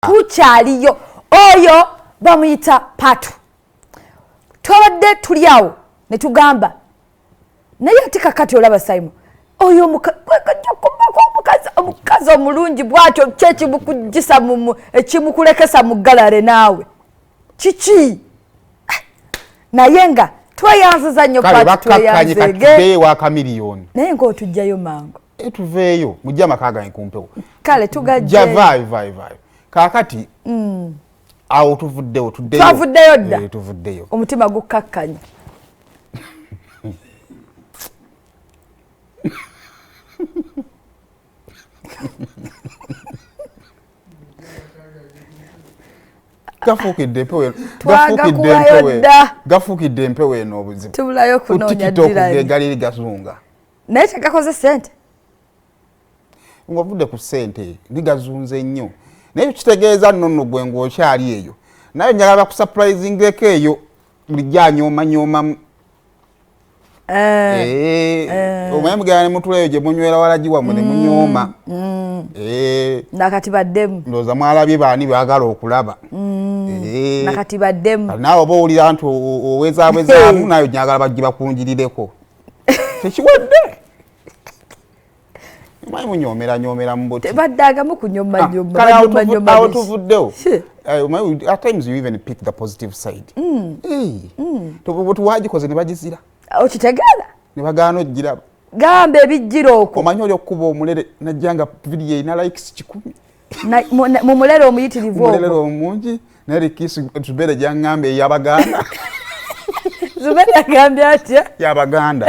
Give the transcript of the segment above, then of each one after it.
Tukyaliyo. Oyo bamuyita Patu. Twabadde tuli awo ne tugamba, naye ate kakati olaba Simon oyo omukazi, omukazi omulungi bwatyo, kyekimukugisa ekimukulekesa mu galare naawe kiki? Naye nga tweyanziza nnyo. Kale. Patu. Bakkakkanye. Tweyanzege. Katuveeyo wa Kamiliyoni. Naye ngaotujjayo mangu. Tuveeyo, mujje amaka gange kumpewo. Kale. Ja. Tugajje. Vaayo, vaayo, vaayo. Kaakati awo tuvuddewo, tuddeyo. Twavuddeyo dda. Eh, tuvuddeyo. Omutima gukkakkanye. Gafuukidde empewo. Twagakubayo Gafuukidde empewo. Dda. Gafuukidde empewo eno obuzibu. Tubulayo Ku kunoonya TikTok dirani. ge galiri gazunga. Naye tegakoze sente. Ng'ovudde ku ssente, nigazunze nnyo, naye kitegeeza nno nno gwe ng'okyali eyo, naye njagala bakusurprisingeko eyo bulijjo anyoomanyoomamu. Eh. Omanyi mugenda ne mutula eyo gye munywera walagi wammwe ne munyooma. Nakati baddemu. Ndowooza mwalabye baani baagala okulaba. Nakati baddemu. Kati naawe oba owulira nti owezaabwezaamu, naawe njagala bajje bakunjirireko, tekiwadde. Omanyi munyoomera nyoomera mu buti. Tebaddagamu kunyomanyoma. Kale awo Banyomanyoma awo biki? tuvuddewo. She. Omanyi, at times you even pick the positive side. Tuwagikoze ne bagizira. Okitegeera? Ne bagaana ogiraba. Gamba ebijjira okwo. Omanyi oli okukuba omulere najja nga vidiyo erina likes 100. Mu mulere omuyitirivu Omulere ogwo. omungi, naye likisi Zubeere gyaŋŋamba ey'Abaganda. Zuberi agambye atya? Y'Abaganda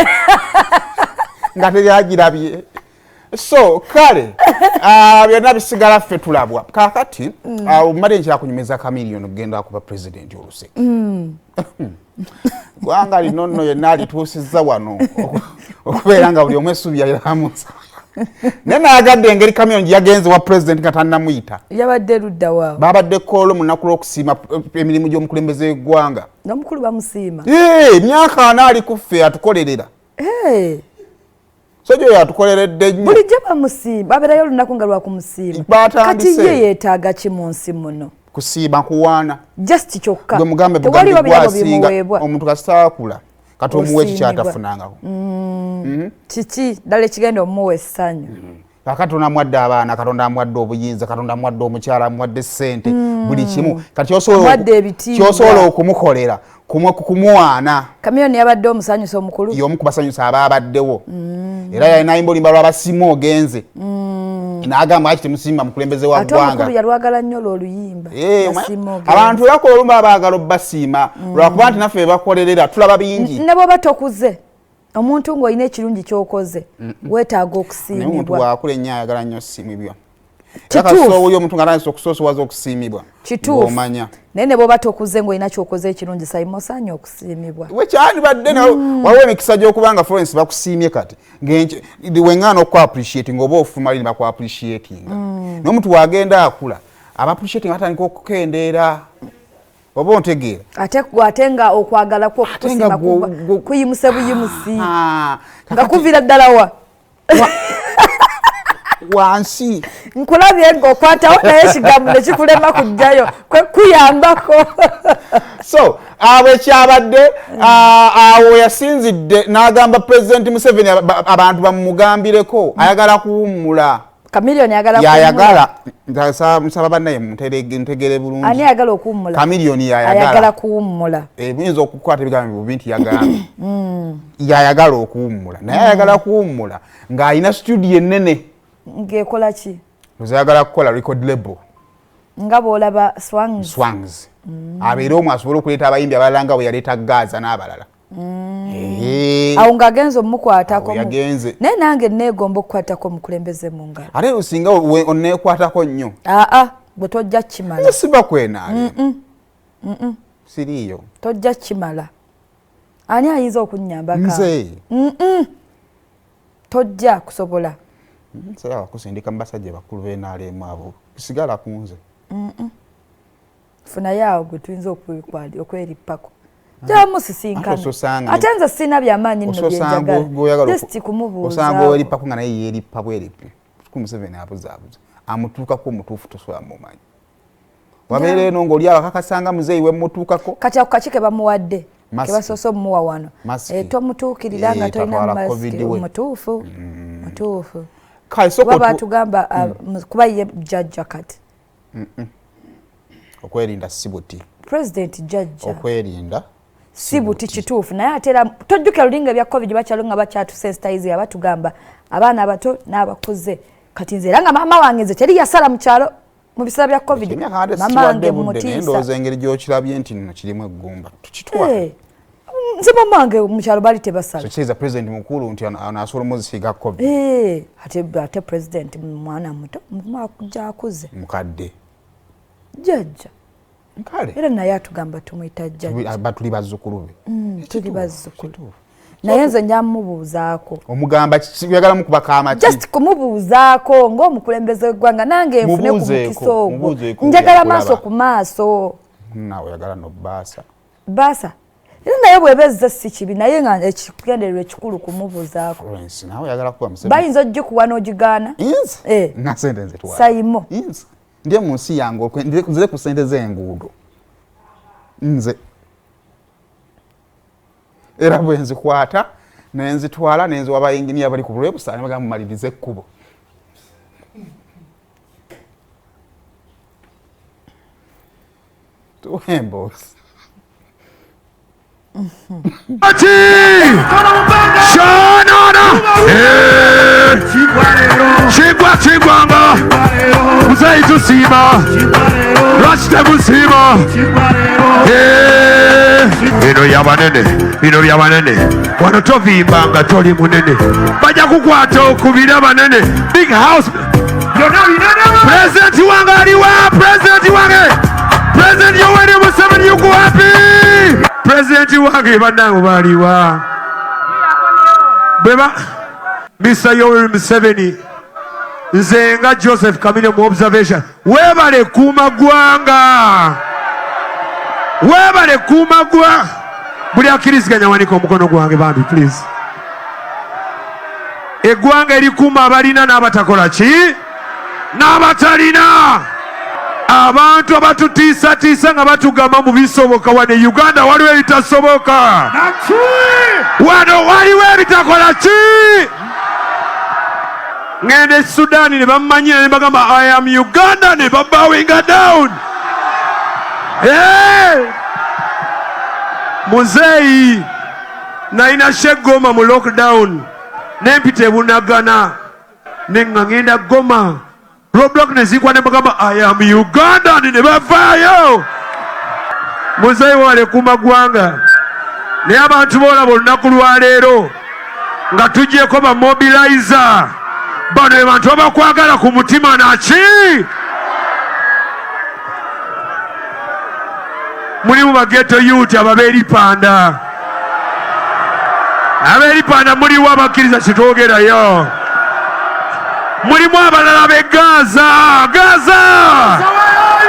nga teryagirabye. So kale, byonna bisigala ffe tulabwa. Kaakati awo mmale nkyakunyumiza Kamiliyoni okugenda kuba pulezidenti oluseke. Gwanga lino nno yenna alituusizza wano okubeera nga buli omu essubi yaliramusa, naye naagadde engeri Kamiliyoni gye yagenze wa pulezidenti nga tannamuyita. Yabadde ludda waawo? Babadde koolo mu lunaku lw'okusiima emirimu gy'omukulembeze w'eggwanga. N'omukulu bamusiima? Emyaka 40 ali ku ffe atukolerera. So gyo yatukoleredde nnyo. Bulijjo bamusiima, babeerayo olunaku nga lwakumusiima. Batandise. Kati ye yeetaaga ki mu nsi muno? Kusiima, kuwaana. Just kyokka. Gwe mugambe Tewaliwo bugambi birabo gwasinga. bimuweebwa. Omuntu kasita akula, kati omuwa Osiimibwa. ekikyatafunangako. Kiki ddala ekigenda omuwa essanyu? Katonda amuwadde abaana, Katonda amuwadde obuyinza, Katonda amuwadde omukyala, amuwadde sente, buli kimu. Kati Amuwadde ebitiibwa. kyosobola okumukolera kumuwaana. Kamiyoni yabadde omusanyusa omukulu. Y'omu ku basanyusa abaabaddewo, era yalina ayimba oluyimba lw'abasiima ogenze, n'agamba lwaki temusiima mukulembeze wa Ate ggwanga. omukulu yalwagala nnyo olwoluyimba. Eh, Nasiima ogenze. Abantu bakola olumu baba baagala obbasiima, lwakuba nti naffe bebakolerera tulaba bingi. Ne bw'oba tokuze, omuntu ng'olina ekirungi ky'okoze, weetaaga Naye omuntu okusiimibwa. bwakula ennyo ayagala nnyo osiimibwa, era Kituufu. kasita owuli omuntu nga atandise okusoosowaza okusiimibwa, Kituufu. ng'omanya. Naye ne bw'oba tokuze ng'olina kyokoze ekirungi, Sayima, osaanye okusiimibwa. Wekyandibadde nawe waliwo emikisa gy'okuba nga Florence bakusiimye kati weŋŋaana oku appreciating oba ofuma lini baku appreciatinga, naye omuntu wagenda akula, aba appreciating batandika okukendeera, oba ontegeera? Ate nga okwagala kwo Ate nga okukusiima kuyimuse buyimusi. Ah, Nga kakati kuviira ddala wa? Wansi. Nkulabye ng'okwatawo, naye ekigambo ne kikulema kujjayo kuyambako. So abo ekyabadde awo yasinzidde n'agamba Pulezidenti Museveni abantu bamugambireko ayagala kuwummula. Kamiliyoni ayagala kuwummula. Yayagala. Nsaba bannaye ntegere bulungi. Ani ayagala okuwummula? Kamiliyoni yayagala. Ayagala kuwummula. Eh, muyinza okukwata ebigambo bubi nti yagambye yayagala okuwummula, naye ayagala kuwummula ng'alina studio ennene. Ng'ekola ki? Oza ayagala kukola record label. Nga bw'olaba Swangs. Swangs, abeere omwo asobole okuleeta abayimbi abalala nga bwe yaleeta Gaza n'abalala. Awo ng'agenze omukwatako. Awo yagenze. Naye nange neegomba okukwatako omukulembeze mu ngalo. Ate singa oneekwatako nnyo. Aa, gwe tojja kimala. Nze siba kwenaale, siriiyo. Tojja kimala. Ani ayinza okunnyambako? Nze. Tojja kusobola. Siraba kusindika mu basajja bakulu b'enaalemu, abo sigala ku nze. Funayo awo gwe tuyinza okwerippako, jamusisinkana. Ate ososanga Ate nze sirina byamaanyi nno ososanga byenjagala. gw'oyagala Just osanga kumubuuzaako. weripako nga naye yeerippa bwerippi ku Museveni, abuzaabuza amutuukako omutuufu tosobola mumanyi. Wabeera eno ng'oli abakakasanga muzeeyi wemutuukako. Kati ako kaki ke bamuwadde kebasoose omuwa wano, tomutuukirira nga tolina masiki. Mutuufu, mutuufu. Kuba batugamba kuba ye jjajja kati. Okwerinda si buti. President jjajja. Okwerinda si buti, kituufu. Naye ate era tojjukira lulinga ebya COVID bakyalo nga bakyatusensitize, abatugamba abaana abato n'abakuze. Kati nze era nga maama wange nze teri yasala mu kyalo mu biseera bya COVID. Maama wange mutiisa. Ndowooza engeri gy'okirabye nti nno kirimu eggumba tukitwala. Nze maama wange mu kyalo baali tebasala. So kitegeeza president mukulu nti asobola omuziiga COVID. Ate president mwana muto akuze. Mukadde. Jjajja. Kale. Era naye atugamba tumuyita jjajja. Batuli bazzukulu be. Tuli bazzukulu. Naye nze njamubuuzaako. Omugamba oyagala mukuba kaama ki? Just kumubuuzaako ng'omukulembeze w'eggwanga nange nfune ku mukisa ogwo. Njagala maaso ku maaso. Naawe oyagala no bbaasa. Bbaasa. Era naye bw'eba si kibi, naye nga ekigendererwa ekikulu kumubuuzaako. Florence, naawe oyagala kuba Museveni. Bayinza ogikuwa n'ogigaana. Nze? Nga sente nze twala. Sayimo. Nze. Ndi mu nsi yange nzire ku sente z'enguudo. Nze. Era bwe nzikwata ne nzitwala ne nziwa bayinginiya bali ku lwebusa ne bagamba mumalirize ekkubo. Tuwe emboozi. Chigwa chigwanga muzeyi tusiima lwaki temusiima? Bino byabanene, bino byabanene. Wano tovimbanga toli munene, bajja kukwata okubira banene. Big house President wange aliwa? President wange, President Yoweri Museveni yuko wapi? President wange bannange baliwa? Bweba Mr. Yoweri Museveni, nze nga Joseph Kamine mu observation, weebale kuuma ggwanga, weebale kuuma ggwanga. Buli akkiriziganya wanika omukono gwange bambi, please. Eggwanga erikuuma abalina n'abatakola ki n'abatalina. Abantu abatutiisatiisa nga batugamba mu bisoboka wano e Uganda waliwo ebitasoboka, wano waliwo ebitakola ki. Ŋŋenda e Sudan ne bammanyira ne bagamba I am Uganda ne babawinga down. Hey! Muzeeyi nalina sheggoma mu lockdown nempita ebunagana ne nga ŋŋenda Goma roadblock ne zikwa ne bagamba I am Ugandan ne bavaayo. Muzeeyi wale kuma ggwanga. Naye abantu boolaba olunaku lwaleero nga tugyeko ba mobilizer bano be bantu abakwagala ku mutima naki. Mulimu ba ghetto youth ababeeripanda, abeeripanda muliwo abakkiriza kitwogerayo. Mulimu abalala b'e Gaza, Gaza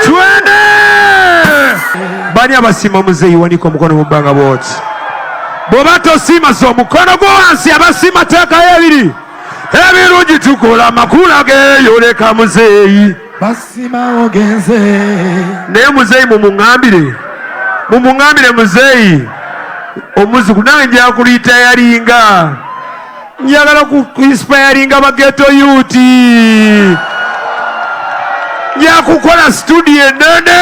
twende. Bani abasiima muzeeyi wanika omukono mu bbanga bw'oti. Bw'oba tosiima so omukono gwo wansi. Abasiima teekayo ebiri. Ebirungi tukola amakula geeyoleka muzeeyi. Basima ogenze. Naye muzeeyi mumuŋŋambire, mumuŋŋambire muzeeyi omuzuku nange nja kulitayalinga, njagala ku inspiringa ba ghetto youth. Nja kukola studio enene.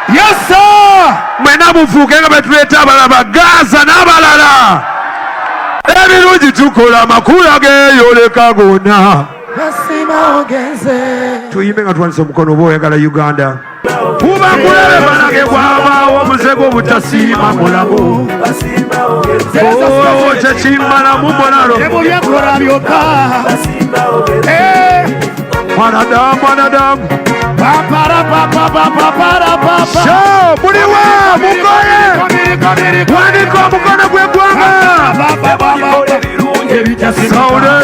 Yes sir. Mwena mufuuke nga betuleeta abalala ba Gaza n'abalala. Ebirungi tukola amakula geeyoleka gonna. Basima ogenze. Tuyimbe nga tuwanise omukono oba oyagala Uganda. Kuba kulabe banage bwabaawo omuze gw'obutasiima mulamu. Oh, kyekimalamu mulalo. Ebubyekola byokka. Mwanadamu, mwanadamu. Papara papa papa para papa. Sho, muliwa mugoye. Wanika omukono gw'eggwanga. Saule.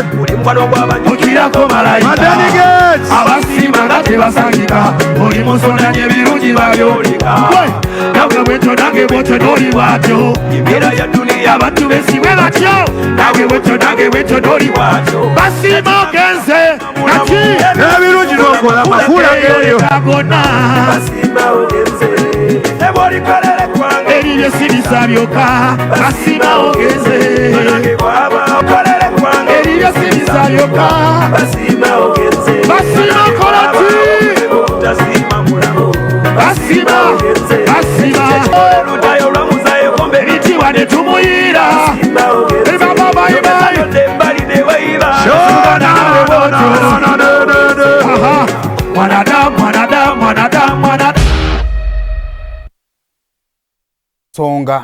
Okirako malayika. Madani Gates. Abasiima nga tebasangika. Oli musonda n'ebirungi babyoleka. Nawe bwetyo, nange bwetyo, n'oli bwatyo. Embeera ya duniya. Abantu besibe batyo, nawe bwetyo, nange bwetyo, n'oli bwatyo. Basiima ogenze naki. Ebirungi n'okola mafuula geeyo. Gonna. Basimba ogenze nebwolikolera eggwanga. Eribyo sibisa byokka, basiima ogenze. Nange bwaba okolera eggwanga. Eribyo sibisa byokka. Basimba ogenze. Basiima okola ki? Tasiima mulamu. Basiima, basiima. Olutayo lwamuzayo kombe. Ebitiibwa ne tumuyiira. Basimba ogenze. Baba, bye, bye. Ebbali ne weyiba. Nawe bwotyo. Aha. Mwanadamu, mwanadamu, mwanadamu, mwanadamu. Songa.